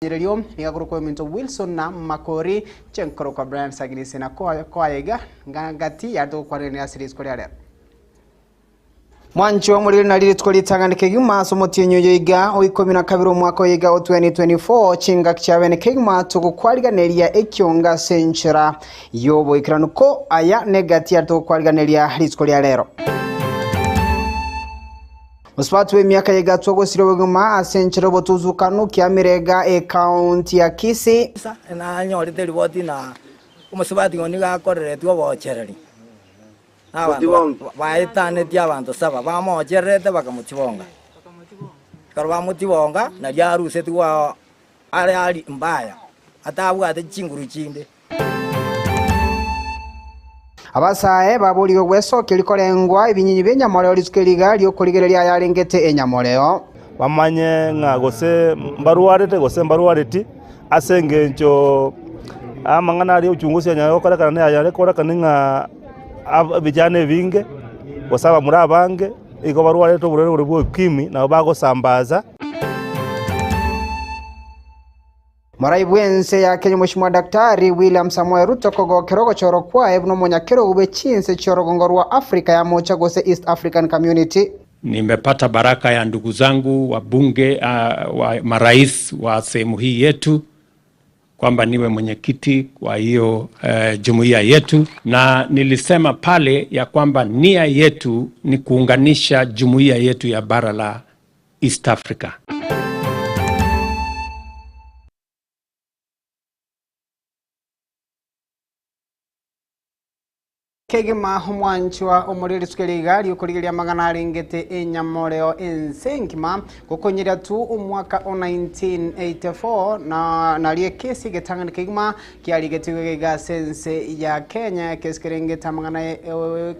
Rigererio nigo akorokwa ominto Wilson na Makori, inche nkorokwa Brian Saginisi na koa iga ngati yare togokwanera ase rituko ria rero. Mwanche omoriri nari rituko ritang'ani kegima ase omotienyi oyo iga o ikomi na kabere omwaka oyo iga o 2024, chingaki chia bene kegima togokwariganeria ekionga ase enchera y'oboikeranu ko aya negati yare togokwariganeria rituko ria rero. Mosubati bw'emiaka y'egatwa gosira obogima ase enchera y'obotutukanu Kiamirega ekaunti ya Kisii. Nanyorete riboti na omosubati oyo nigo akoreretwe obochereri, na abanto baetanetie abanto saba bamochererete bakamotibonga. Ekero bamotibonga nario arusetigwe are aria mbaya, atabwate chinguru chinde. Abasae baborigwe gwesokia rikorengwa ebinyinyi bi'enyamoreo rituko eriga ri'okorigereria ayarengete enyamoreo. Bamanye ng'a gose mbarwarete gose mbarwareti, ase engencho amang'ana aria uchunguzi anyare gokorekana na ayare korekana ng'a ebichana ebinge, gose abamura abange, igo barwarete oborwaire boria bwa ukimwi nabo bagosambaza. Morai bw'ense ya Kenya Mweshimiwa Daktari William Samoei Ruto kogokera ogochorwa kwaye buna omonyakerogo bwe chinse chi'orogongo rwa Africa ya Mocha gose East African Community. Nimepata baraka ya ndugu zangu wabunge wa marais wa sehemu hii yetu kwamba niwe mwenyekiti wa hiyo jumuiya yetu, na nilisema pale ya kwamba nia yetu ni kuunganisha jumuiya yetu ya bara la East Africa. Kegima omwanchwa omore risuke riga riokorigereria amang'ana arengete enyamoreo ense engima gokonyeria tu omwaka o 1984 na nario ekesi egetang'ani kegima kiarigetigwe iga ase ense ya Kenya ekesi kerengete amang'ana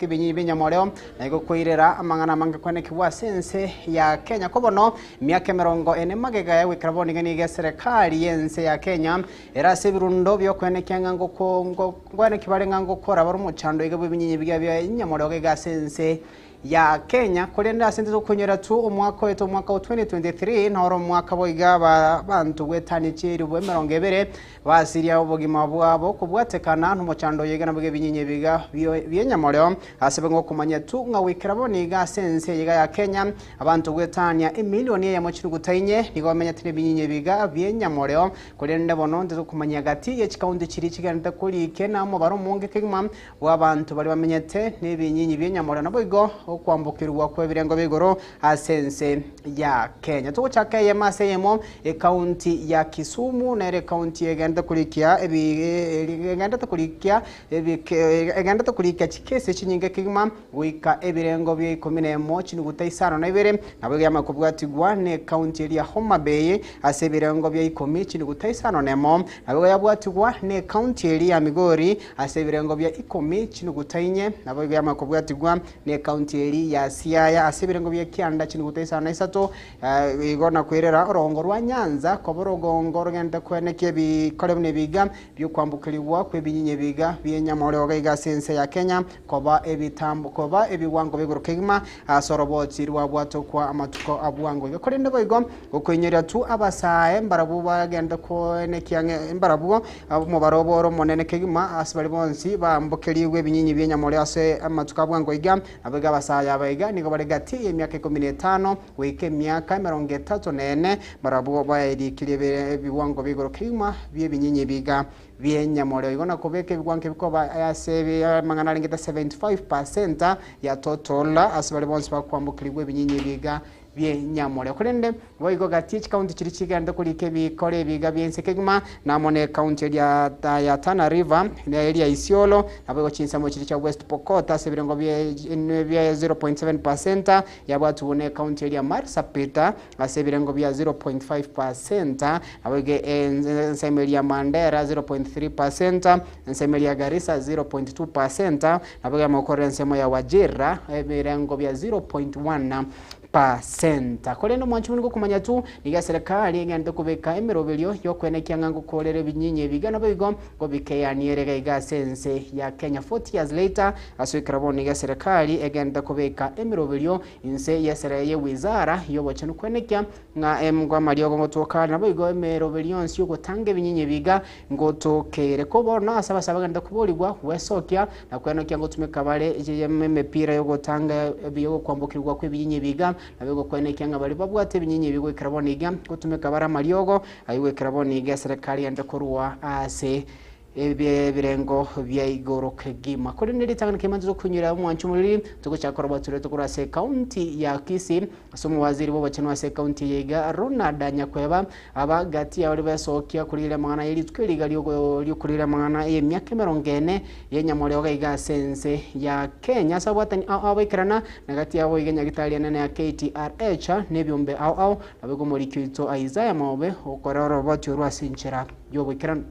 ebinyinyi bi'enyamoreo Na igo koirera amang'ana amange kwenekigwa ase ense ya Kenya. Ko bono, emiaka emerongo ene magega ya goikera bono iga nigo eserekari y'ense ya Kenya ere ase ebirundo bi'okwenekia ng'a ngokweneki bare ng'a ngokora bare omochando iga bw'ebinyinyi biria bia nyamoriogo iga ase ense ya Kenya. Korende ase intwe tokonyora tu omwaka oito omwaka o 2023 noro omwaka boiga abanto gwetania chieribu emerongo ebere Basiria obogima bwabo kobwatekana nomochando oyo iga nabo ebinyinyi ebiga bi'enyamoreo, ase bang'e okomanya tu ng'a goikera bono iga ase ense eye iga ya Kenya, abanto goetania emilioni eyemo chinuguta inye nigo bamenyete nebinyinyi ebiga bi'enyamoreo. Korende bono intwe tokomanya gati ye chikaunti chiria chigenderete korikia na omobaro omonge kegima bw'abanto baria bamenyete nebinyinyi bi'enyamoreo naboigo okwambokirigwa kw'ebirengo bia igoro ase ense ya Kenya. Togochaka eyemo ase eyemo, ekaunti ya Kisumu nere ekaunti egenderete korikia ebi egenderete korikia ebike egenderete korikia chikesi chinyinge kegima goika ebirengo bia ikomi na emo chinuguta isano na ibere, naboigo yamanya kobwatigwa na ekaunti eria ya Homa Bay ase ebirengo bia ikomi chinuguta isano na emo, naboigo yabwatigwa na ekaunti eria ya Migori ase ebirengo bia ikomi chinuguta inye, naboigo yamanya kobwatigwa Necounty eria ya Siaya ase ebirengo bia kianda chinuguta isano na isato, igo na koirera orogongo rwa Nyanza koba orogongo rogenderete koenekia ebikore buna ebiga bi'okwambokerigwa kw'ebinyinyi ebiga bi'enyamoriogo iga ase ense ya Kenya koba ebitambo koba ebiwango bia igoro kegima ase oroboti rwabwatokwa amatuko a bwango iga. Korende boigo Okoinyoria tu abasae mbarabwo bagende koenekia ng'a mbarabwo omobaro obo ore omonene kegima ase baria bonsi baambokerigwe ebinyinyi bi'enyamoreo ase amatuko a bwango iga. Nabo iga abasae aba iga nigo bare gati y'emiaka ikomi na etano goika emiaka emerongo etato na ene, mbarabwo baerikirie ebiwango bia igoro kegima bi'ebinyinyi ebi iga bi'enyamoreo. Igo nakobeka ebigwango ebi koba ase amang'ana arengete 75% ya total ase baria bonsi bakwambokerigwa ebinyinyi ebi iga bi'enyamoreo. Korende boigo gati ye chikaunti chiria chigenderete korika ebikore ebiga bi'ense kegima, na amo nekaunti eria ya Tana River, na eria Isiolo, naboigo chinsemo chiria chia West Pokot ase ebirengo bia 0.7 per cent, yabwatugwa na ekaunti eria Marsabit ase ebirengo bia 0.5 per cent, naboigo ensemo eria Mandera 0.3 per cent, ensemo eria Garissa 0.2 per cent, naboigo yamanya gokorera ensemo ya Wajir ebirengo bia 0.1. Percent. Korende omwanchi buna gokomanya tu, nigo eserekari egente kobeka emeroberio y'okwenekia ng'a ngokorera ebinyinyi ebiga naboigo ngobikeyanie ere iga ase ense ya Kenya. 40 years later, ase goikera bono nigo eserekari egente kobeka emeroberio inse y'esere ye wizara y'obochenu kwenekia ng'a emgo amariogo ngotoka are naboigo emeroberio yonsi y'ogotanga ebinyinyi ebiga Ngotokeire ko bono ase abasae bagende koborigwa gwesokia na kwenokia ngotumeka bare emepira y'ogotanga y'okwambokigwa kw'ebinyinyi ebiga, nabo egokwenekia ng'a baria babwate ebinyinyi ebi goikera bono iga ngotumeka bare amariogo ayio goikera bono iga eserekari ende korwa ase ebirengo bia igoro kegima. Korende ritang'ani kegima tokoinyora omwancho omoriri togochaka korobua toretwe korwa ase ekaunti ya Kisii ase omowaziri bw'obochenu ase ekaunti eye iga Ronald Nyakweba Aba gati yao ribesokia korigereria amang'ana ye rituko eri iga ri'okorigereria amang'ana y'emiaka emerongo ene y'enyamoriogo iga ase ense ya Kenya. Ase abwatani ao ao baikerana, na gati yabo iga Nyagitari enene ya KTRH na ebiombe ao ao, naboigo omoriki oito Isaiah Maobe okore oroboti orwo ase enchera y'oboikeranu.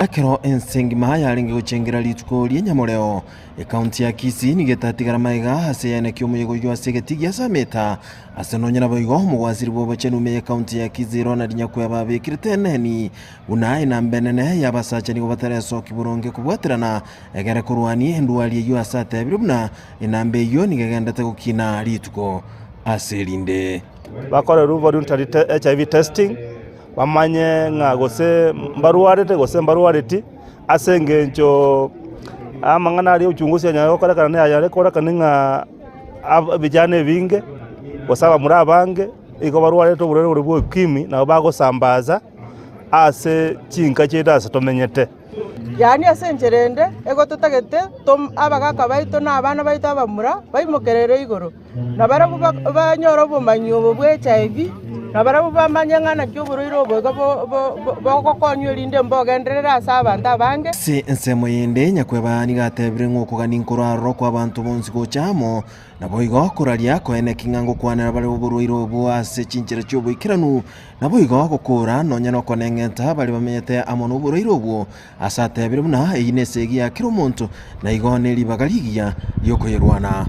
Ekero ense engima yarenge gochengera rituko ri'enyamoreo, ekaunti ya Kisii nigo etatigara magega ase eyaneki omoyega oyio ase egetii gia Sameta. Ase nonya naboigo, omogwasiri bw'obochenu ime y'ekaunti ya Kisii Ronald Nyakweba abekire eneni buna enamba enene y'abasacha nigo bataresoki boronge kobwaterana egere korwania endwari eyio ase atebire buna enamba eyio nigo egendete gokina rituko ase erinde. Bakorerwe voluntary HIV testing, bamanye ng'a gose mbarwarete gose mbarwareti, ase eng'encho amang'ana aria uchunguzi anyare gokorekana na ayare korekana ng'a ebijana ebinge, gose abamura abange, igo barwarete oborwaire boria bwa ukimwi, nabo bagosambaza ase chinka chiaito ase tomenyete. Yaani ase enchera ende, igo totagete abagaka baito na abana baito abamura baimokerere igoro, na barabwo banyore obomanyi obo bwa HIV, na barabwo bamanye ng'a naki oborwaire obo iga bogokonywa erinde mbogenderere ase abanto abange. Ase ensemo yende, nyakweba nigo atebire ng'a okogania nkorarora kw'abanto bonsi gocha amo, naboigo koraria koeneki ng'a ngokwanera bare oborwaire obwo ase chinchera chi'oboikeranu, Naboigo gokora nonya nokoneng'enta baria bamenyete amo noborwaire obwo, ase atebire buna eyio nesegi ya kera omonto, na igo neribaga rigiya riokoyerwana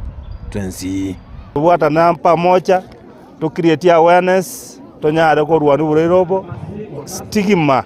twensi. Tobwatane pamoja, to create awareness, tonyare korwania oborwaire obo, stigma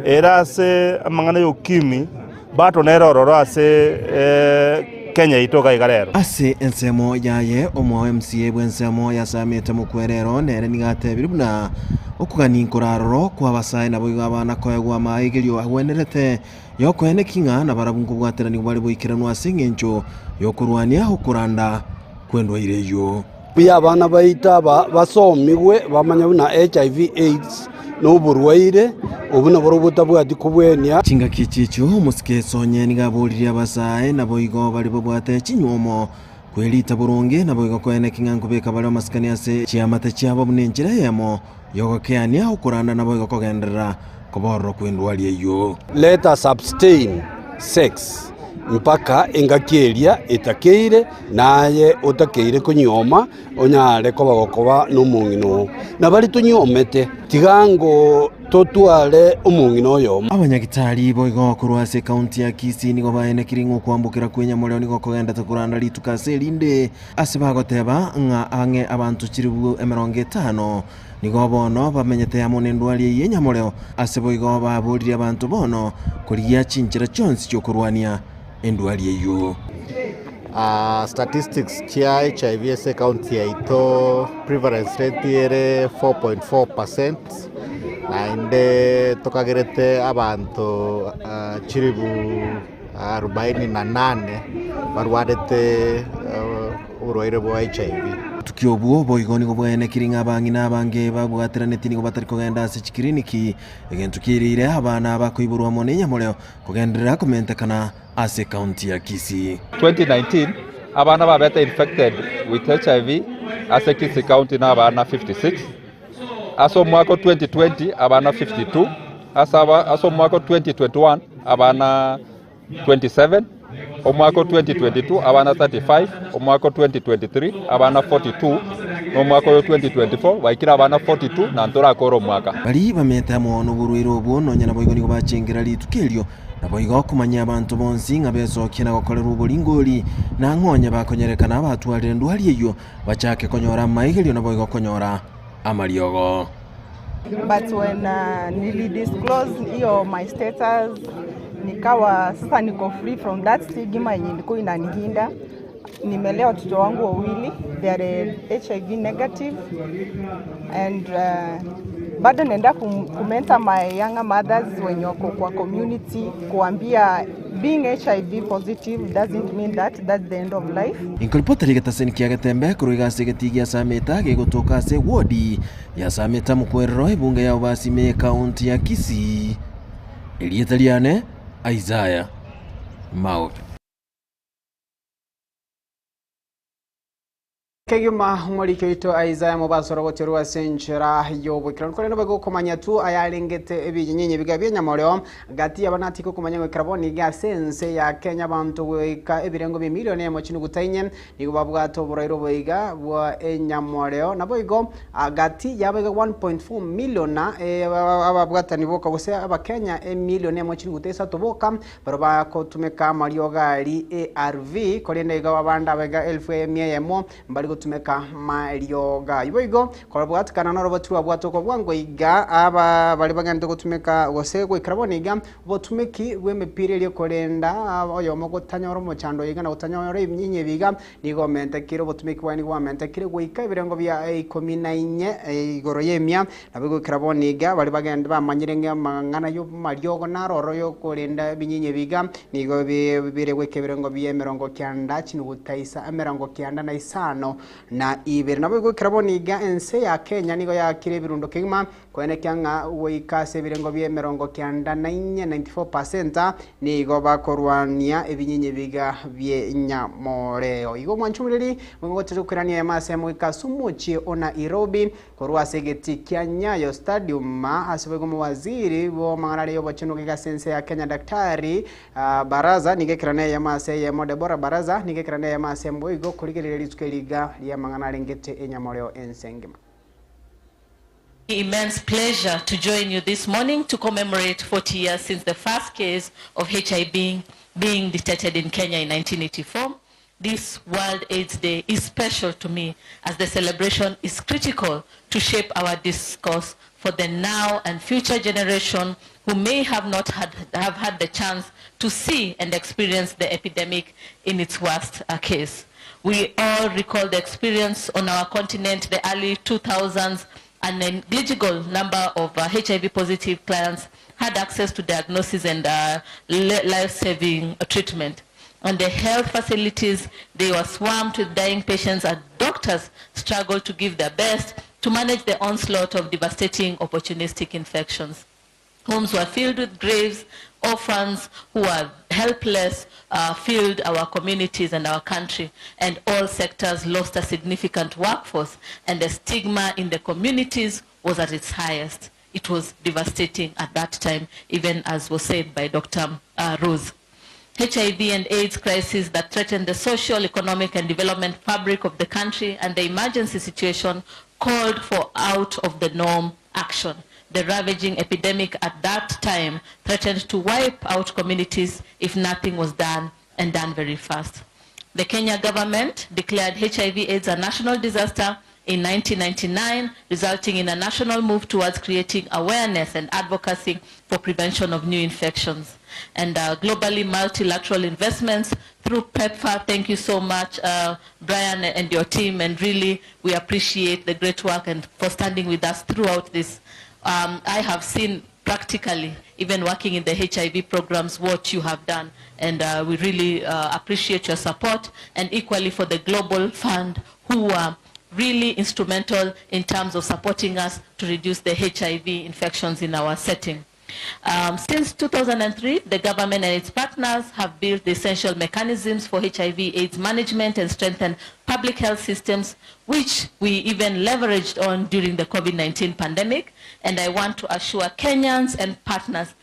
ere ase amang'ana ya ukimwi bado nere ororo ase Kenya yaito iga iga rero. Ase ensemo yaye, omoa MCA bw'ensemo yasamete mokwerero nere nigo atebire buna okogania nkoraroro kw'abasae naboigo abana koegwa amaegerio agwenerete yokoeneki ng'a nabarabwo nkobwateraniwa bare boikeranu ase engencho yokorwania okoranda kw'endwaire eyio. Buya abana baito aba basomigwe bamanye buna HIV AIDS noborwaire obwo naboro botabwati kobwenia. Chingaki echi echio omosike Sonye nigo aboririe abasae naboigo baria babwate chinywomo kwerita boronge naboigo koeneki ng'a nkobeka bare amasikani ase chiamate chiabo buna enchera eyemo yogokeania okoranda naboigo kogenderera kobororo kw'endwari eyio. Let us abstain sex mpaka engaki eria etakeire, naye otakeire konyioma onyare koba gokoba nomong'ina oo. Na baria tonyiomete, tiga ngo totware omong'ina oyomo. Abanyagitari boigo korwa ase ekaunti ya Kisii nigo baenekirie ng'a okwambokera kw'enyamorero nigo kogendete koranda rituko ase erinde, ase bagoteba ng'a ang'e abanto chilifu 50 Nigo bono bamenyete amo nendwari eyio enyamoreo, ase boigo baboririe abanto bono korigia chinchera chionsi chi'okorwania endwari eyio. Statistics chia HIV ase ecounty yaito prevalence rate ere 4.4%, naende tokagerete abanto chilifu arubaini na nane barwarete oborwaire bwa HIV. Obotuki obwo boigo nigo bwaenekire ng'a abang'ina abange babwateranetie nigo batari kogenda ase chikiriniki, egento kiairire abana abakoiborwa amo nenyamoreo kogenderera komentekana ase ekaunti ya Kisii. 2019 abana babete infected with HIV ase Kisii County na abana 56, ase omwaka o 2020 abana 52, ase omwaka o 2021 abana 27, omwaka o 2022 abana 35, omwaka o 2023 abana 42, na omwaka oyo o 2024 baikire abana 42 na ntorakore omwaka. Baria bamenyete amo noborwaire obwo nonya naboigo nigo bachengera rituko erio. Naboigo okomanyia abanto bonsi ng'a besokie na gokorerwa oboringori, na ng'a onye bakonyerekana abatwarire endwari eyio, bachake konyora amaigerio naboigo konyora amariogo. But when nili disclose hiyo my status nikawa sasa niko free from that stigma yenye ilikuwa inanihinda. Nimelea watoto wangu wawili, they are HIV negative and bado naenda kumentor my younger mothers wenye wako kwa community kuambia being HIV positive doesn't mean that that's the end of life. Inkoripota rigetaseni kia Getembe korwa iga ase egetii gia Sameta gegotoka ase ewodi ya Sameta Mokwerero ebunge ya Obasi ime y'Ekaunti ya Kisii. Erieta riane Isaiah Maobe. Kegima omoriki oito Isaya mobasore gocherwa ase enchera y'oboikeranu, korende boigo okomanya tu ayarengete ebinyinyinyi biga bi'enyamoreo gati y'aba natike okomanya goikera bono iga ase ense ya Kenya abanto goika ebirengo bi'emilioni eyemo chinuguta inye nigo babwate oborwaire obo iga bwa enyamoreo naboigo gati yabo iga 1.4 million ababwatani boka gose abakenya emilioni eyemo chinuguta isato boka Barabwo bagotumeka amariogo aria ARV, korende igo abande abaiga elfu emia eyemo mbari gotumeka mariogo ayio. Boigo kobwatikana noroboti rwabwate okobua iga aba baria bagente gotumeka gose goikera bono iga obotumeki bw'emepira eria korenda oyomo gotanyora omochando oyo iga na gotanyora ebinyinyi ebi iga nigo omentekire obotumeki bwaye nigo bwamentekire goika ebirengo bia ikomi na inye igoro y'emia Nabo goikera bono iga, baria bagende bamanyire ng'a amang'ana y'amariogo naro oro y'okorenda ebinyinyi ebi iga, nigo bire goika ebirengo bi'emerongo kianda chinuguta isa emerongo kianda na isano na ibere. Nabo goikera bono iga, ense ya Kenya nigo yaakire ebirundo kegima, koenekia ng'a goika ase ebirengo bi'emerongo kianda na inye, 94%, nigo bakorwania ebinyinyi ebi iga bi'enyamoreo. Igo omwanchi omoreri, nigo gochia gokoirania eyemo ase eyemo goika ase omochie o Nairobi, Korwa ase egetii kia Nyayo Stadium ase boigo omowaziri bw'amang'ana aria y'obochenu goika ase ense ya Kenya Daktari Baraza nigo ekerana eyemo ase eyemo Deborah Baraza nigo ekerana eyemo ase boigo korigereria rituko eri iga ri'amang'ana arengete enyamoreo ense engima. Immense pleasure to join you this morning to commemorate 40 years since the first case of HIV being detected in Kenya in 1984. This World AIDS Day is special to me as the celebration is critical to shape our discourse for the now and future generation who may have not had, have had the chance to see and experience the epidemic in its worst case. We all recall the experience on our continent, the early 2000s, a negligible number of HIV positive clients had access to diagnosis and life-saving treatment. And the health facilities, they were swamped with dying patients and doctors struggled to give their best to manage the onslaught of devastating opportunistic infections. Homes were filled with graves, orphans who were helpless filled our communities and our country, and all sectors lost a significant workforce, and the stigma in the communities was at its highest. It was devastating at that time, even as was said by Dr. Rose. HIV and AIDS crisis that threatened the social, economic, and development fabric of the country and the emergency situation called for out of the norm action. The ravaging epidemic at that time threatened to wipe out communities if nothing was done and done very fast. The Kenya government declared HIV AIDS a national disaster in 1999, resulting in a national move towards creating awareness and advocacy for prevention of new infections. And globally multilateral investments through PEPFAR. Thank you so much, Brian and your team, and really we appreciate the great work and for standing with us throughout this. I have seen practically, even working in the HIV programs, what you have done. And we really appreciate your support, and equally for the Global Fund, who are really instrumental in terms of supporting us to reduce the HIV infections in our setting. Since 2003, the government and its partners have built the essential mechanisms for HIV AIDS management and strengthened public health systems, which we even leveraged on during the COVID-19 pandemic. And I want to assure Kenyans and partners.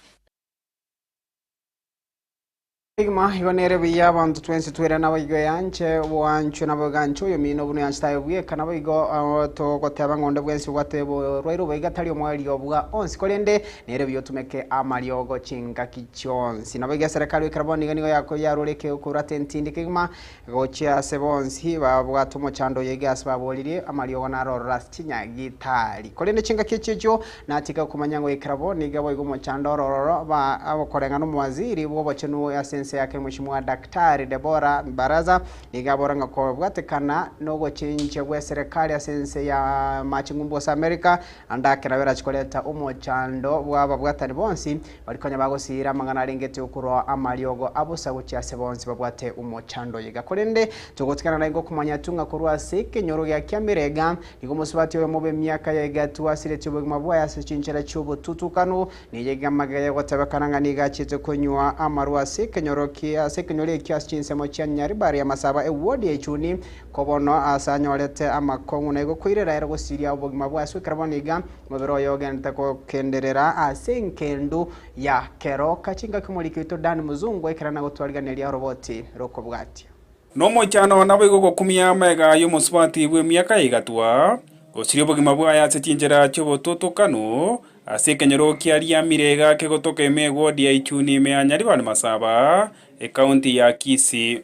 Kegima igo nere buya abanto twensi twere naboigo eanche bwanchwe naboganche oyomino buna oyanchete aye bweka naboigo togoteba ng'a onde bwensi obwate oborwaire obo iga tari omoerio bwa onsi korende nere buya otumeke amariogo chingaki chionsi. Naboigo eserekari goikera bono iga nigo yarure ekeokorwata entindi kegima Gochia ase bonsi babwate omochando oyo iga ase baboririe amariogo narorore ase chinyagitari. Korende chingaki echio echio natige komanya goikera bo nigo boigo omochando orororo ba okoreng'ana omowaziri bw'obochenu ase ense yake Mweshimiwa Daktari Deborah Baraza nigo abora ng'a kobwatekana nogochenchia gweserekari ase ense ya mache ng'umbu ase America ande akera berachi koreta omochando bw'ababwatani bonsi Baria konya bagosiira amang'ana arengete okorwa amariogo a bosa gochia ase bonsi babwate omochando oyo iga. Korende togotigana naye ngokomanya tu ng'a korwa ase ekenyoro gia kiamerega, nigo omosubati oyomo bw'emiaka ya egatwa asiretie obogima bwaye ase chinchera chi'obotutukanu, nigo iga amagega y'ogotebekana ng'a nigo achiete konywa amarwa ase ekenyoro kia ase ekenyoro ekio ase chinsemo chia Nyaribari Amasaba ewodi ya Ichuni, ko bono ase anyorete amakong'u na igo koirera ere gosiria obogima bwaye ase ekero bono iga Omobere oye ogenderete gokenderera ase engendu ya keroka chingaki omoriki oito Dan Muzungu ekero nagotwariganeria oroboti rokobwatia. Nomoichano naboigo gokumia amaiga y'omosubati bw'emiaka egatwa, gosiria obogima bwaye ase chinchera chi'obotutukanu, ase ekenyoro kia Riamire iga kegotoka ime ewodi ya Ichuni ime ya Nyaribari Masaba, ekaunti ya Kisii.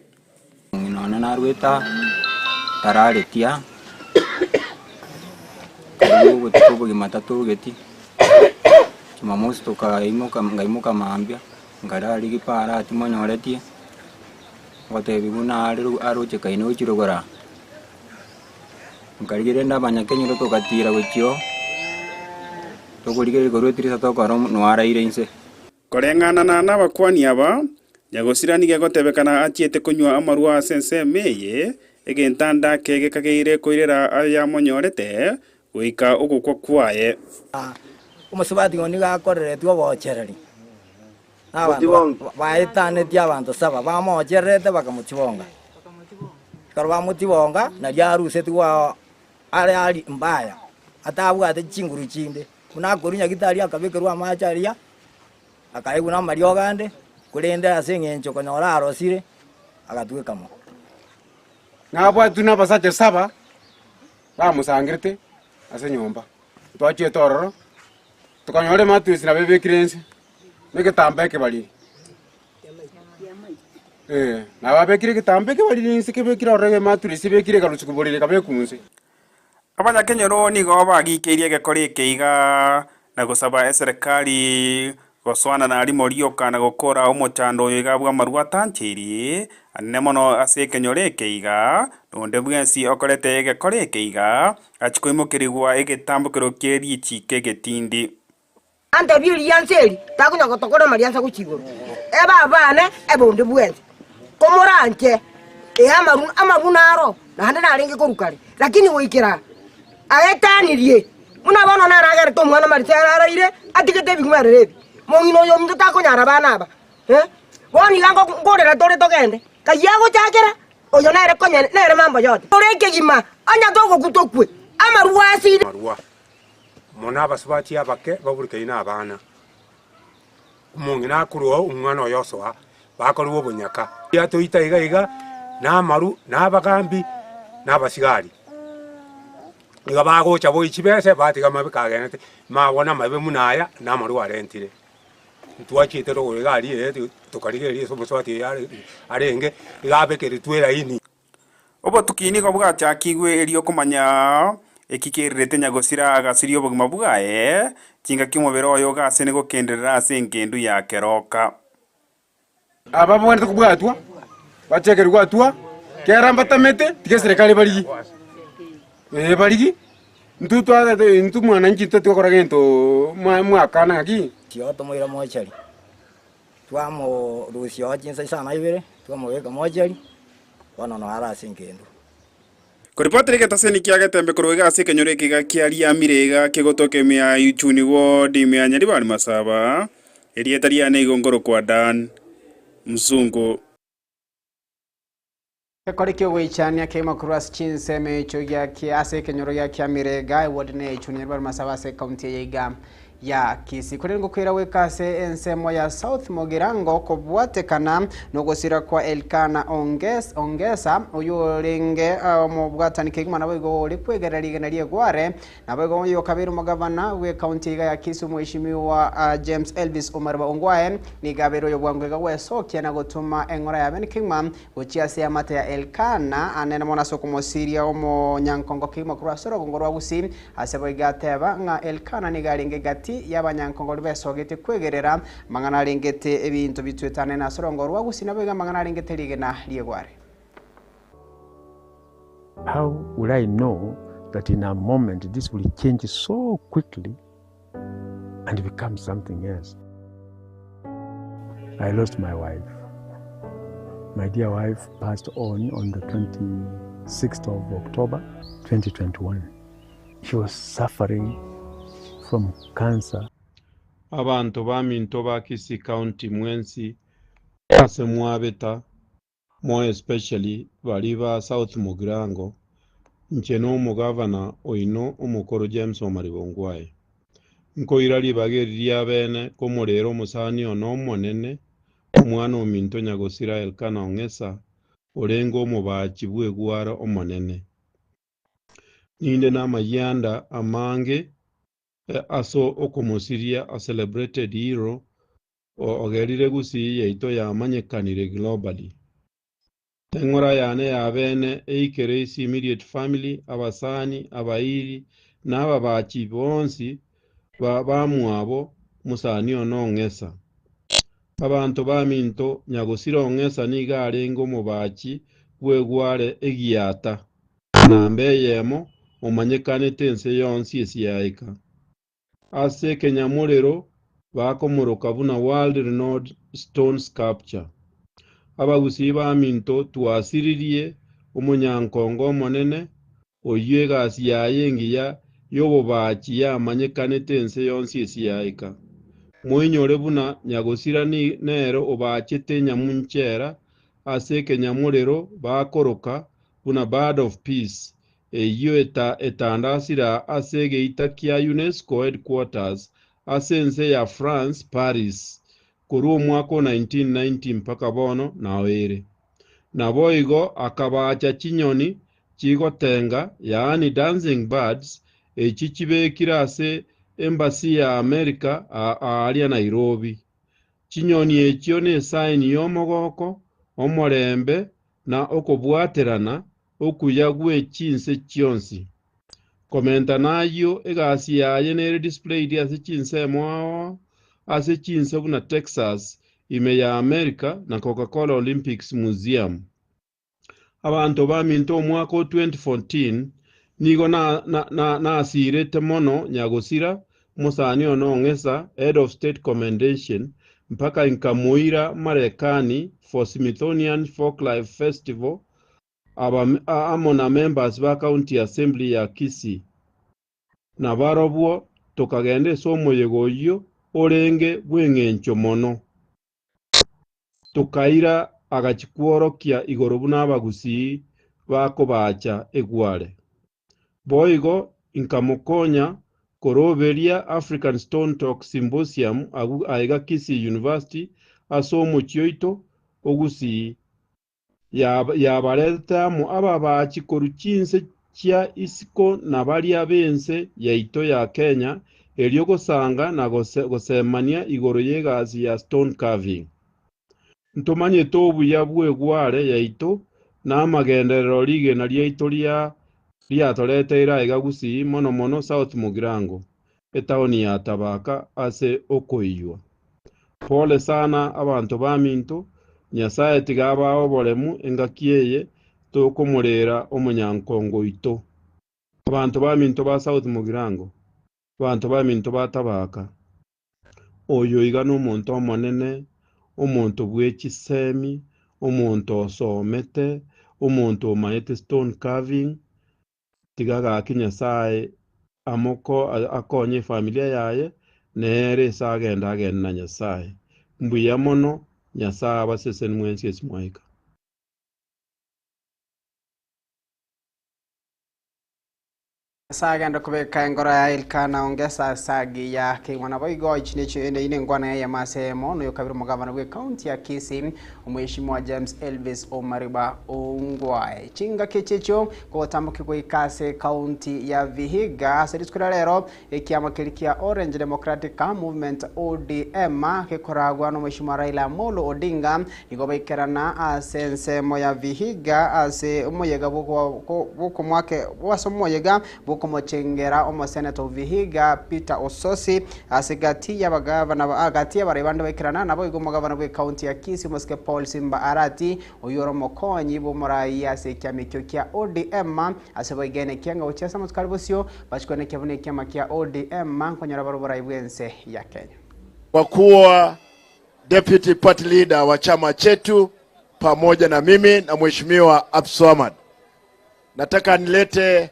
Omong'ina one narwete aa, tararetie aa, karibu obotuko obogima tatogeti, jumamosi tokaimoka nkaimoka mambia, nkarara rigia timonyoretie, ngotebiwa buna are aroche kaino gochia rogoro aa. Nkarigia rende abanyakenyoro togatira gochia oo, tokorigereria korwa etirisa tokora noaraire inse. Koreng'ana na nabakuani aba, nyagosira nigo egotebekana achiete konywa amarwa ase ensemo eye, egentanda ake gekageire koirera ayamonyorete, goika ogokwa kwaye. Omosubati oyo nigo akoreretwe obochereri nabanto baetanetie abanto saba, bamochererete bakamochibonga. Ekero bamochibonga, nario arusetigwe ao are aria mbaya, atabwate chinguru chinde. Buna akorwa nyagitari akabekerwa amache aria, akaegwa na amariogo ande, korende ase eng'encho konyora arosire, agatweka mo. Nabwatwe nabasacha saba bamosangerete ase enyomba. Twachiete ororo, tokanyora emattress nabo ebekire inse, na egetambaa ekebariri. Eh, nabo abekire egetambaa ekebariri inse kebekire ororo emattress ebekire ekarusiwa borere ekabekwa inse. Abanyakenyoro nigo bagikeirie egekora eke iga, na gosaba eserekari gosoana na rimo rioka na gokora omochando oyo iga bw'amarwa atancheiri, anene mono ase ekenyoro eke iga, na onde bwensi okorete egekora eke iga, achie koimokerigwa egetambokero kie richiiko egetindi. Antebie eriansa eri, takonya gotokora amariansa gochia igoro. Ebe abane, ebe onde bwensi. Komoranche, ee amaru amaru naro, naende narenge korwa kare, lakini goikera aa aetanirie, buna bono naragerete omwana Marisa araire, atigete ebing'werere ebi. Mong'ina oyo ominto takonyara abana aba, eh. Bono iga nko nkorera tore togende, kayio agochakera, oyo nere konya nere mambo yote. Tore ekegima, onye togokwa tokwe, amarwa asire. Amarwa. Mono abasubati abake baburekaine nabana, omong'ina akorwa oo omwana oye osoa, bakorwa obonyaka. Yatoita iga iga, na amaru, na abagambi, na abasigari. Iga bagocha boyia chibese batiga amabe kagenderete, mabwo namabe buna aya, na amaru arentire. Ntwachiete rogoro iga aria ee tokarigereria ase omosubati oyo are arenge, iga abekeretwe eraini. Obotuki nigo bwachakigwe erio komanya eki kererete nyagosira agasiria obogima bwaye, chingaki omobere oye ogasene gokenderera ase engendu ya keroka. Aba babwenerete kobwatwa, bachekerwe atua, kera mbatamete, tiga eserekari barigie, ee barigie, intwe twa intwe mwananchi intwe tigokora gento mwa mwakana ng'aki. Chio tomoira mochari, Twamorusia oo chinsa isano na ibere, twamobeka mochari, bono noyo are ase engendu. Koripotera egetaseni kia Getembe korwa iga ase ekenyoro eke iga kia Riamire iga kegotoka ime ya Ichuni ward ime ya Nyaribari Masaba, erieta riane igo nkorokwa Dan Mzungu. Gekori ki'ogoichania keimo korwa ase chinsemo echo gia ase ekenyoro gia Kiamire iga eward ne Ichuni Nyaribari Masaba ase ekaunti eye iga. ya Kisii. Korende ngokwira goika ase ensemo ya South Mugirango kobwatekana nogosira kwa Elkana Ongesa, oyio orenge omobwatani kegima naboigo ore kwegerera rigena ri'egware, naboigo oyo okabeire omogavana bw'ecounty iga ya Kisii Omweshimiwa James Elvis Omariba Ongwae nigo abeire oyo bwango iga gwesokia na gotoma eng'ora ya bene kegima Gochia ase eamate ya Elkana, anene mono ase okomosiria omonyankongo kegima korwa ase orogongo rwa Gusii. Ase boigo ateba ng'a Elkana nigo arenge gati y'abanyankongo baria besogetie kwegerera amang'ana arengete ebinto bitwetanene ase orogongo rwa Gusii, naboigo amang'ana arengete rigena ri'egware. How will I know that in a moment this will change so quickly and become something else? I lost my wife. My dear wife passed on on the 26th of October 2021. She was suffering from cancer. Abanto baminto ba Kisii County mwensi ase mwabeta, more especially baria ba South Mugirango, inche nomogavana oino omokoro James Omariba Ongwae. Nkoira ribaga eri ria bene komorera omosani one omonene, omwana ominto nyagosira Elkana Ong'esa, orenge omobachi bw'egwara omonene. Ninde namayianda amange ase okomosiria a celebrated hero ogerire Gusii yaito yamanyekanire globally. Eng'ora yane ya bene eikere ase immediate family, abasani, abairi, na ababachi bonsi bamwabo mosani one Ong'esa. Abanto baminto, nyagosira Ong'esa nigo arenge omobachi bw'egware egiata, namba eyemo omanyekanete ense yonsi esiaika. Ase ekenyamorero bakomoroka buna World Renowned Stone Sculpture. Abagusii baminto twasiririe omonyankongo omonene oyio egasi yaye engiya y'obobachi yamanyekanete ense yonsi esiaika. Moinyore buna nyagosira nere obachete enyamunchera ase ekenyamorero bakoroka buna Bird of Peace eyio etandasire ase egeita kia UNESCO Headquarters ase ense ya France, Paris, korwa omwaka o 1990 mpaka bono nao ere. Naboigo akabaacha chinyoni chigotenga, yaani dancing birds, echi chibekire ase Embassy ya America aaria Nairobi. Chinyoni echio nesign y'omogoko, omorembe na okobwaterana okuya gwe chinse chionsi. Komenta nayio, egasi yaye nere displayed ase chinsemo ao ao ase chinse buna Texas, ime ya America na Coca-Cola Olympics Museum. Abanto baminto omwaka o 2014 nigo nasirete mono nyagosira omosani one Ong'esa, Head of State Commendation, mpaka inkamoira Marekani for Smithsonian Folklife Festival aba amo na members ba County Assembly ya Kisii. Nabarobwo tokagenda ase omoyega oyio orenge bw'eng'encho mono. Tokaira agachia kworokia igoro buna abagusii bakobacha egware. Boigo inkamokonya koroberia African Stone Talk Symposium agwo aiga Kisii University ase omochie oito o Gusii yabaretete amo ababachi korwa chinse chia isiko na baria b'ense yaito ya Kenya erio gosanga na gosemania igoro y'egasi ya stone carving. Ntomanyete obuya bw'egware yaito na amagenderero rigena riaito riatoreteire aiga Gusii mono mono South Mugirango, etaoni ya Tabaka ase okoiywa. Pole sana abanto baminto, Nyasae tiga abae oboremu engaki eye tokomorera omonyankongo oito. Abanto baminto ba South Mugirango, abanto baminto ba Tabaka, oyo iga nomonto omonene, omonto bwe chisemi, omonto osomete, omonto omanyete stone carving, Tiga gaki Nyasae amoko akonye efamilia yaye nere ase agende agende na Nyasae. Mbuya mono Nyasae abaseseni mwensi ase mwaika. Nyasae agende kobeka engoro ya Elikana ongesa ase agiya keigwa. Naboigo echi nechi eye nengwana eyemo ase eyemo noyo kabere omogavana bw'ecounty ya Kisii Omweshimiwa James Elvis Omariba Ongwae. Chingaki echi echio kogotambokia goika ase ecounty ya Vihiga ase rituko ria rero ekiama keria kia Orange Democratic Movement ODM gekoragwa nomweshimiwa Raila Amolo Odinga Nigo baikerana ase ensemo ya Vihiga ase omoyega bw'okomoake ase omoyega bw'okomochengera omoseneta o Vihiga Peter Ossosi ase gati y'abagavana gati y'abarai bande baikerana naboigo omogavana bw'ecounty ya Kisii omosike Paul Simba Arati oyio ore omokonyi bw'omorai ase ekiama ekio kia ODM ase boigene ekianga gochia ase amatuko are bosio bachikwana buna ekiama kia ODM nkonyora bare oborai bw'ense ya Kenya. Kwa kuwa deputy party leader wa chama chetu pamoja na mimi na mheshimiwa Abdulswamad. Nataka nilete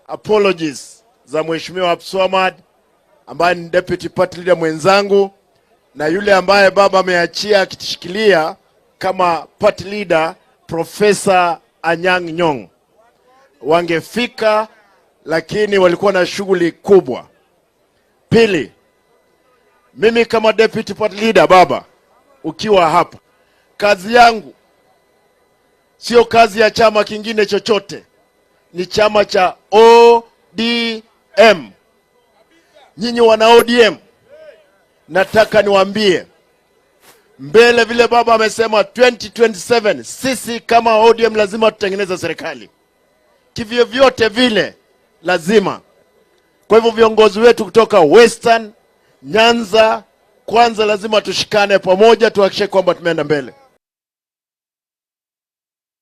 apologies za mheshimiwa Abdulswamad ambaye ni deputy party leader mwenzangu na yule ambaye baba ameachia akitishikilia kama party leader Professor Anyang' Nyong'o. Wangefika lakini walikuwa na shughuli kubwa. Pili, mimi kama deputy party leader baba, ukiwa hapa, kazi yangu sio kazi ya chama kingine chochote, ni chama cha ODM. Nyinyi wana ODM, nataka niwaambie mbele, vile baba amesema 2027 sisi kama ODM lazima tutengeneze serikali kivyo vyote vile, lazima. Kwa hivyo viongozi wetu kutoka Western, Nyanza, kwanza lazima tushikane pamoja, tuhakikishe kwamba tumeenda mbele.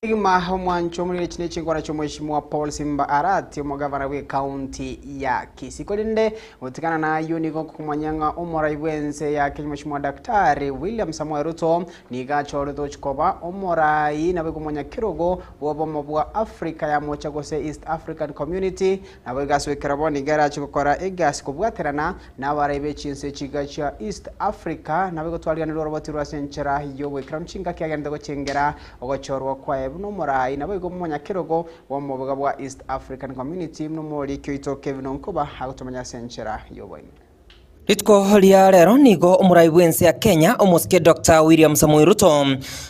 Kegima omwancho omorire echi nechinkwana chi'omweshimiwa Paul Simba Arati omogavana bw'ecounty ya Kisii. Korende gotigana nayio nigo nkokomanya ng'a omorai bw'ense ya Kenya Mweshimiwa Daktari William Samoei Ruto nigo achorete gochia koba omorai naboigo omonyakerogo bw'obomo bwa Africa ya mocha gose East African Community Naboigo ase goikera bono nigo erache gokora egasi kobwaterana nabarai be chinse chiga chia East Africa, naboigo twariganirwe oroboti rwa ase enchera y'ogoikeranu chingaki agenderete gochengera ogochorwa kwaye buna omorai naboigo omonyakerogo bw'omoboga bwa East African Community buna omoriki oito Kevin Onkoba agotomanya ase enchera y'oboime. Rituko ria rero nigo omorai bw'ense ya Kenya omosike Doctor William Samoei Ruto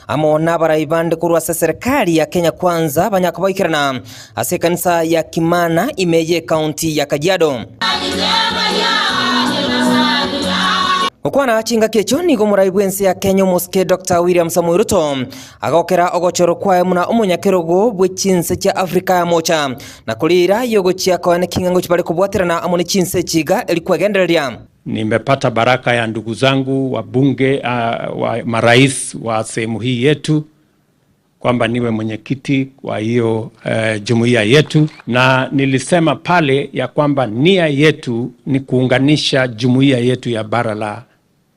amo nabarai bande korwa ase serikali ya Kenya Kwanza banyakoboikerana ase ekanisa ya Kimana ime y'ecounty ya Kajiado. Gokwana chingaki echio nigo omorai bw'ense ya Kenya omosike Doctor William Samoei Ruto agokera ogochorwa kwaye buna omonyakerogo bwe chinse chia Africa ya mocha Na koriira y'ogochia koa neking'ango chibare kobwaterana amo ne chinse echi iga eri kwegendereria. Nimepata baraka ya ndugu zangu wabunge wa marais wa sehemu hii yetu kwamba niwe mwenyekiti wa hiyo jumuiya yetu, na nilisema pale ya kwamba nia yetu ni kuunganisha jumuiya yetu ya bara la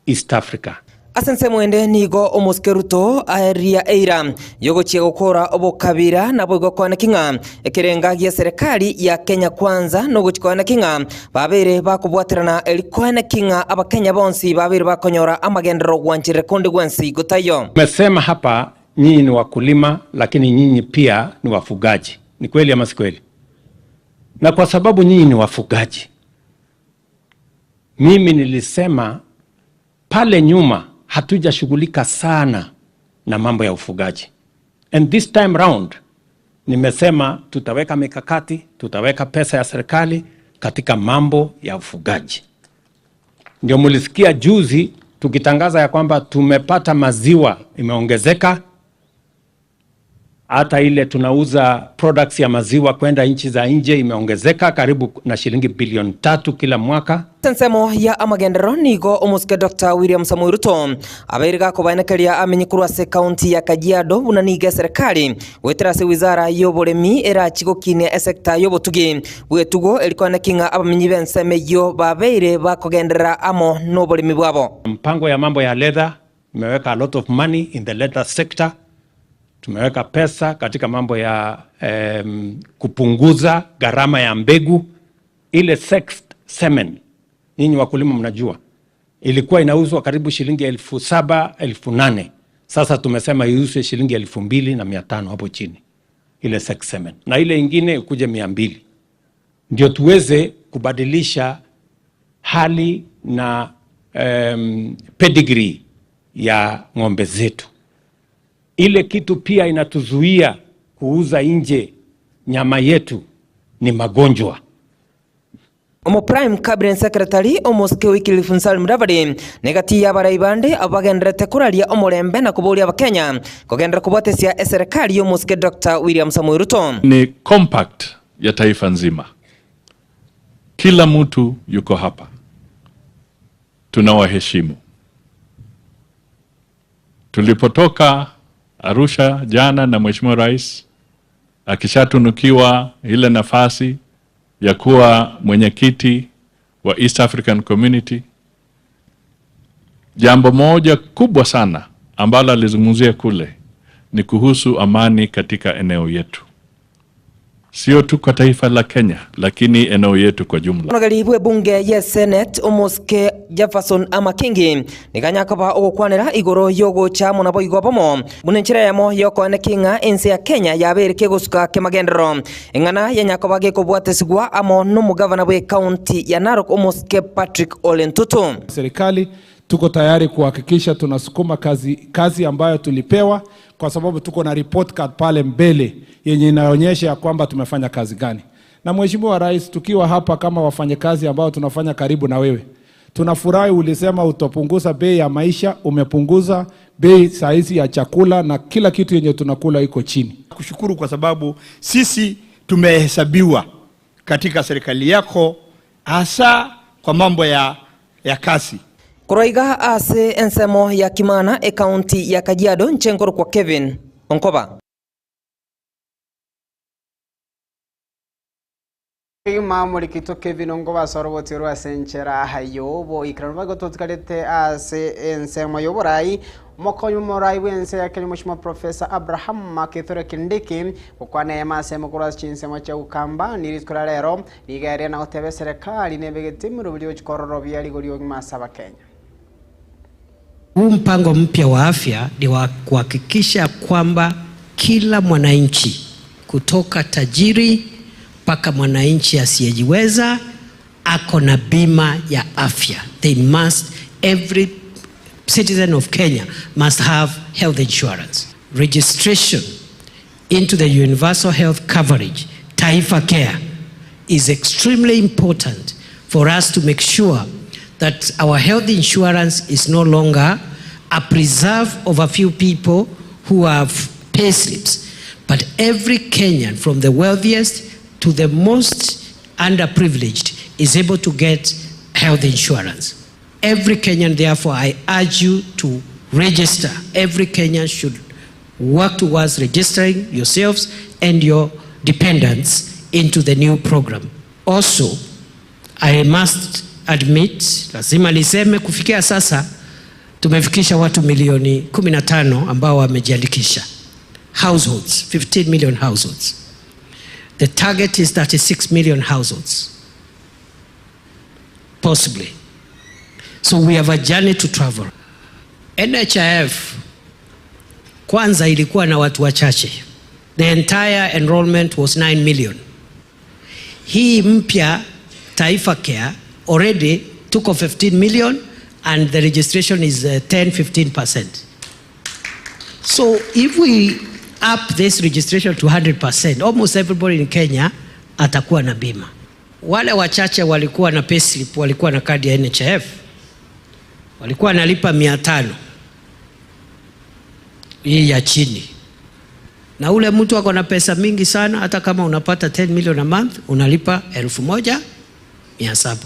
East Africa. Ase ensemo ende nigo omosike Ruto aeria eira y'ogochia gokora obokabira naboigo koaneki ng'a ekerenga gia serikali ya Kenya Kwanza nogochia koaneki ng'a babeire bakobwaterana eri koaneki ng'a abakenya bonsi babeire bakonyora amagenderero gwancherera konde gwensi gotaiyo. Tumesema hapa nyinyi ni wakulima lakini nyinyi pia ni wafugaji. Ni kweli ama si kweli? Na kwa sababu nyinyi ni wafugaji, mimi nilisema pale nyuma hatujashughulika sana na mambo ya ufugaji. And this time round nimesema tutaweka mikakati, tutaweka pesa ya serikali katika mambo ya ufugaji. Ndio mulisikia juzi tukitangaza ya kwamba tumepata maziwa imeongezeka, hata ile tunauza products ya maziwa kwenda nchi za nje imeongezeka karibu na shilingi bilioni 3 kila mwaka. Ensemo ya amagenderero nigo omosike Doctor William Samoei Ruto abeire gakobaenekeria amenye korwa ase ekaunti ya Kajiado buna nigo eserekari goetera ase wizara y'oboremi erachi gokinia esecta y'obotugi bw'etugo eri koenekia ng'a abamenyi b'ensemo eyio babeire bakogenderera amo noboremi bwabo. Mpango ya mambo ya leather imeweka a lot of money in the leather sector. Tumeweka pesa katika mambo ya kupunguza gharama ya mbegu. Ile sexed semen, nyinyi wakulima mnajua, ilikuwa inauzwa karibu shilingi 7,000, 8,000. Sasa tumesema iuzwe shilingi 2,500 hapo chini, ile sexed semen, na ile ingine ikuje 200. ndio tuweze kubadilisha hali na um, pedigree ya ng'ombe zetu. Ile kitu pia inatuzuia kuuza nje nyama yetu ni magonjwa. Omo Prime Cabinet Secretary omosike Wycliffe Musalia Mudavadi negati ya abarai bande abagenderete koraria omorembe na koboria abakenya kogendera kobwatesia eserikali ya omosike Dr. William Samoei Ruto. Ni compact ya taifa nzima, kila mtu yuko hapa, tunawaheshimu. Tulipotoka Arusha jana na Mheshimiwa Rais akishatunukiwa ile nafasi ya kuwa mwenyekiti wa East African Community, jambo moja kubwa sana ambalo alizungumzia kule ni kuhusu amani katika eneo yetu, sio tu kwa taifa la Kenya, lakini eneo yetu kwa jumla. Onogeri bwe bunge ye Senate omosike Jefferson Amakingi niganyakoba ogokwanera igoro yogocha amo nabo igo bomo buna enchera yamo yokoene ng'a ense ya Kenya yabere kegosuka kemagenderero eng'ana yanyakoba gekobwatesigwa amo nomogavana bwe county ya Narok omosike Patrick Ole Ntutu. Serikali tuko tayari kuhakikisha tunasukuma kazi, kazi ambayo tulipewa kwa sababu tuko na report card pale mbele yenye inaonyesha ya kwamba tumefanya kazi gani. Na Mheshimiwa Rais, tukiwa hapa kama wafanyakazi ambao tunafanya karibu na wewe, tunafurahi ulisema utapunguza bei ya maisha, umepunguza bei saizi ya chakula na kila kitu yenye tunakula iko chini. Kushukuru kwa sababu sisi tumehesabiwa katika serikali yako hasa kwa mambo ya, ya kasi. Koroiga ase ensemo ya Kimana ekaunti ya Kajiado nchenkoro kwa Kevin Onkoba. Ima murikito Kevin Onkoba soroboti rwa senchera hayobo ikrano bago totikarete ase ensemo yoborai mokonyo morai bwense ya Kenya Mheshimiwa Professor Abraham Kithure Kindiki gukwana ema ase mukuru ase chinsemo chia Ukamba niritukura rero rigeria na goteba serikali nebegete mirobiri ochikororobia rigori ogima ase abakenya. Huu mpango mpya wa afya ni wa kuhakikisha kwamba kila mwananchi kutoka tajiri mpaka mwananchi asiyejiweza ako na bima ya afya. They must, every citizen of Kenya must have health insurance. Registration into the universal health coverage, Taifa Care, is extremely important for us to make sure that our health insurance is no longer a preserve of a few people who have pay slips, but every Kenyan from the wealthiest to the most underprivileged is able to get health insurance. Every Kenyan, therefore, I urge you to register. Every Kenyan should work towards registering yourselves and your dependents into the new program. Also, I must admit, lazima niseme kufikia sasa tumefikisha watu milioni 15 ambao wamejiandikisha. Households, 15 million households. The target is 36 million households. Possibly. So we have a journey to travel. NHIF kwanza ilikuwa na watu wachache. The entire enrollment was 9 million. Hii mpya Taifa Care already tuko 15 million and the registration is 10 15%. So if we up this registration to 100%, almost everybody in Kenya atakuwa na bima. Wale wachache walikuwa na payslip, walikuwa na kadi ya NHIF, walikuwa wanalipa 500 hii ya chini, na ule mtu ako na pesa mingi sana, hata kama unapata 10 million a month unalipa 1700.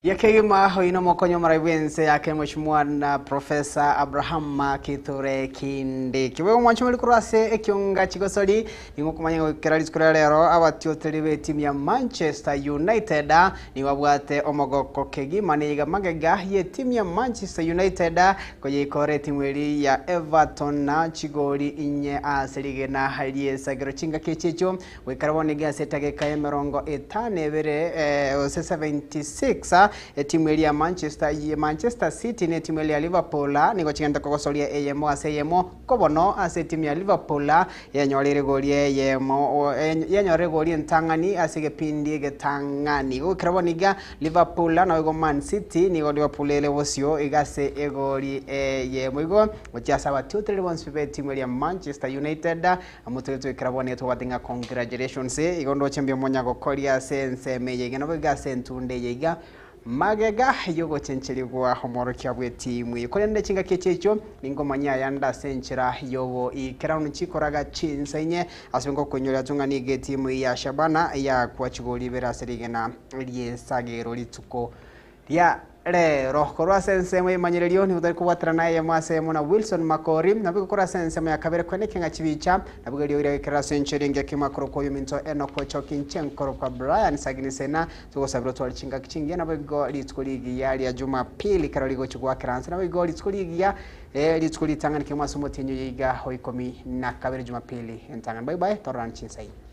Yakegima hoino mokonyo marai bwense yake mheshimiwa na Professor Abraham Kithure Kindiki wewe mwancho muri kurase ekyonga chigosori ningo kumanya gukera rituko rero abatioteri be timu ya Manchester United ni wabwate omogoko kegima ni magega ye timu ya Manchester United koyikore timu eri ya Everton na chigori inye ase na haliesagero chinga kechecho gwikara bone gase tageka ya 52 ose 76. Etimu eria ya Manchester Manchester City na etimu eria ya Liverpool nigo chigente kogosoria eyemo ase eyemo kobono ase etimu ya Liverpool yenyorire egori eyemo yenyorire egori entang'ani ase egepindi egetang'ani. Gokera bono iga Liverpool naboigo Man City nigo Liverpool ere bosio iga ase egori eyemo igo gochia ase abatiotereri bonsi b'etimu eria ya Manchester United Amo tore toikera bono iga tobwate ng'a congratulations, igo ndoche mbuya monya gokoria ase ensemo eye iga nabo iga ase entunda eye iga magega yogochencherigwa omworokia bw'etimu eye. Korende chingaki echi echio ningomanyia ayande ase enchera yogoikeranu chikoraga chinsa inye ase ngokoinyoria tung'a nigo etimu eye ya Shabana yakwa chigori ibere ase rigena ri'esagero rituko ria rero. Korwa ase ensemo y'emanyererio nigo tari kobwaterana eyemo ase eyemo na Wilson Makori, naboigo korwa ase ensemo ya kabere kweneke ng'a chibicha, naboigo eriogi riagekerera ase enchera engiya kegima korokwa oyominto Enock Ochoki inche nkorokwa Brian Sagini Sena, togosabera otware chingaki chingiya naboigo rituko rigiya ria Jumapili ekero rigochia goakera anse naboigo rituko rigiya eh, rituko ritang'ani kegima ase omotienyi oyo iga o ikomi na kabere Jumapili entang'ani. Bye bye, tororane chinsa inye.